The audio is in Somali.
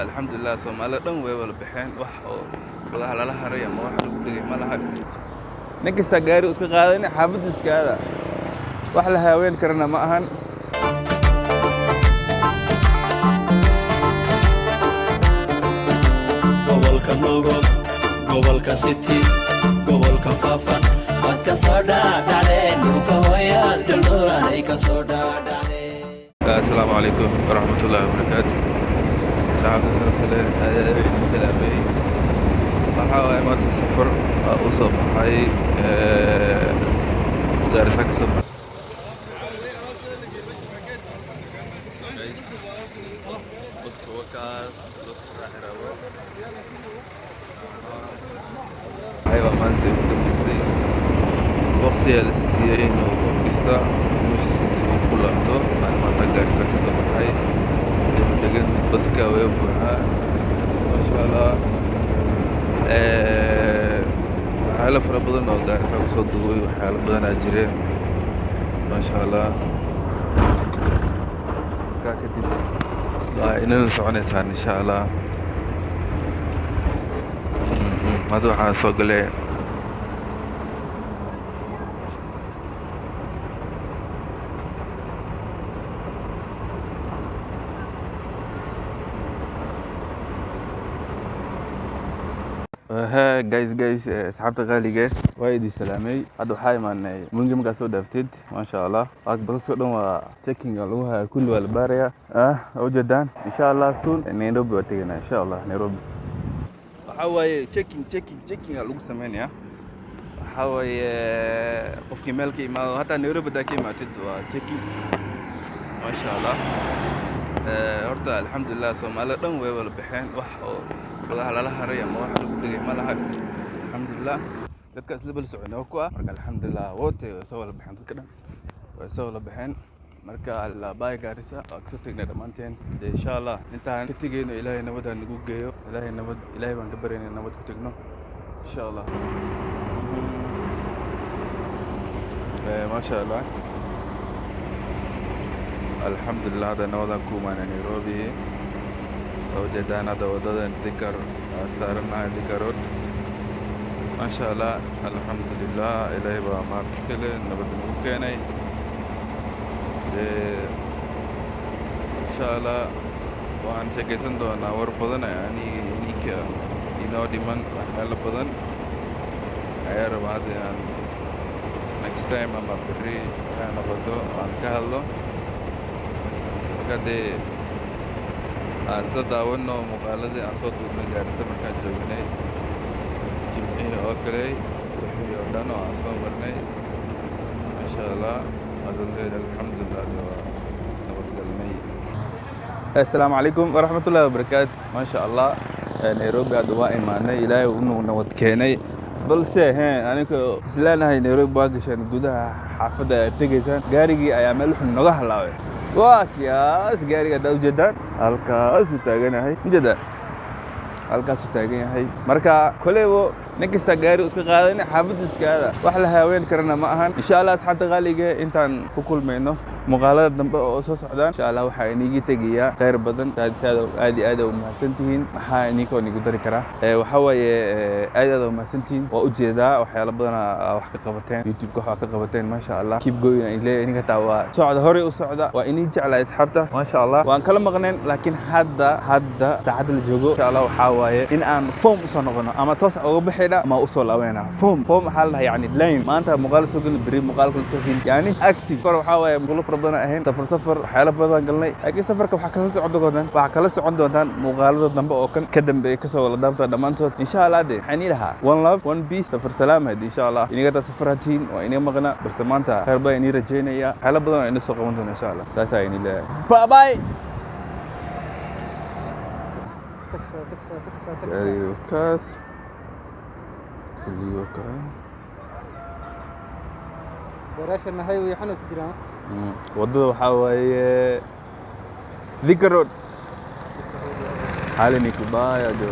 Alxamdulilah, Soomaalida dhan way wada baxeen. Wax oo wadaha lala haray ama wax lagu dhigay ma laha. Nin kastaa gaari iska qaadani, xaafadda iska aada. Wax la haween karana ma ahan. Gobolka Nogob, gobolka City, gobolka Faafan waad ka soo dhaadhacdeen. Dhulka hooyaad dhulooanay ka soo dhaadhacdeen. Asalaamu calaykum waraxmatullaahi wabarakaatu. Saxaabta sharafta leh, aad aad idin salaamay. Waxaa waaye maanta safar aa u soo baxay, Gaarisa ka soo baxay. Baska wakaas dadka raaci rabo. Waxay baa maanta ugu dambeysay. Waqtiyaa la siiyey inuu qof kasta noloshiisa uu ku laabto. Aan maanta Gaarisa ka soo baxay, jawi degan, baska way buuxaa, maasha Allah. Waxyaalo fara badan oo Gaarisa kusoo duubay, waxyaalo badanaa jireen, maasha Allah. Markaa kadib waa inala soconaysaan, insha Allah. Hadda waxaa soo galay he guys, asxaabta qaaliga, waa idin salaamay. Hadda waxaa imaanay Mwingi. Markaa soo dhaaftid, maasha Allah, waa basaska dhan waa checking lagu haya, kulli waa la baaraya. Ah, waa ujeedaan. Insha Allah soon Nairobi waa tegaynaa, insha Allah. Nairobi waxaa waaye checking, checking, checking aa lagu sameynaya. Waxaa waaye qofkii meel ka imaado, hataa Nairobi hadaa ka imaatid, waa checking, maasha Allah. Horta alxamdulilah, Soomaalida dhan way wada baxeen. Wax oo wadaha lala haray ama wax lagu dhigay ma laha, alxamdulilah. Dadka isla bal soconay oo ku ah. Marka alxamdulilah, wote way soo wada baxeen, dadka dhan way soo wada baxeen. Marka labaay Gaarisa waa kasoo tegnay dhammaanteen. Dee insha Allah intaan ka tegeyno, Ilaahay nabad ha nagu geeyo. Ilaahay nabad, Ilaahay baan ka baryaynaa nabad ku tegno, insha Allah. Maasha Allah, alxamdulilah, hadda nabadan ku imaanay Nairobi. Waa ujeedaan hadda wadadan Thika saaranahay, Thika Road, maasha Allah. Alxamdulilah, Ilaahay baa mahad kale nabad nagu keenay. Dee insha Allah waan sheekaysan doonaa. War badan ani ininka inoo dhiman, waxyaalo badan ayaa rabaa hadda inaan next time ama berri waxay noqoto aan ka hadlo. Marka dee aan isla daawano muuqaaladii aan soo duubnay Gaarisa markaan joognay Jimcihii oo kale, wixii oo dhan oo aan soo marnay, maasha Allah. Adalheed alxamdulilah, hadda waa nabadgalnay. Assalaamu calaykum waraxmatullahi wabarakaatu. Maasha Allah, Nairobi hadda waa imaanay, Ilaahay uu nabad keenay. Balse he aniga isleenahay Nairobi waa gasheen, gudaha xaafadda ayaad tegaysaan, gaarigii ayaa meel xun noga halaabay. Waa kiyaas gaariga haddaad ujeedaan, halkaasuu taaganahay, ujeedaa halkaasuu taagan yahay. Marka koleybo nin kastaa gaari iska qaadani, xaafadda iska aada. Wax la haween karana ma ahan. Insha Allah, asxaabta qaaliga, intaan ku kulmayno muuqaalada dambe oo soo socdaan, insha Allah, waxaa iniga tegayaa khayr badan. Aad aad aad iyo aad u mahadsantihiin. Maxaa ininkoo nigu dari karaa? Waxaa waaye aad aad u mahadsantihiin. Waa ujeedaa waxyaalo badan aa wax ka qabateen YouTube-ka, wax ka qabateen, maasha Allah. Keep going aan leeyahay, ininka taa waa socda, horey u socda. Waa inii jeclahay asxaabta, maasha Allah. Waan kala maqneen, laakiin hadda saacadda la joogo, insha Allah, waxaa waaye in aan form usoo noqono ama toos uga baxayna ama usoo laabanayna form. Form waxaa la dhahaa yani line. Maanta muuqaal soo gelin, berri muuqaal kala soo gelin, yani active. Kor waxaa waaye mashquulo fara badan ahayn, safar safar waxyaalo badan galnay, laakiin safarka waxaa kala socon doontaan, waxaa kala socon doontaan muuqaalada dambe oo kan ka dambeeya, kasoo wada daabta dhammaantood, insha Allah. De waxaan ii lahaa one love, one peace, safar salaam had, insha Allah. Inaga taa safar hatiin waa inaga maqna, balse maanta khayr baa inii rajaynaya. Waxyaalo badan oo ina soo qaban doona, insha Allah. Saasaa inii leeyahay. Bye bye. Gaariga kaas kulli waa kaa. Beeraashana highway xuna ku jiraan. Waddada waxaa waaye Thika Road. Hali ni kubaya jo.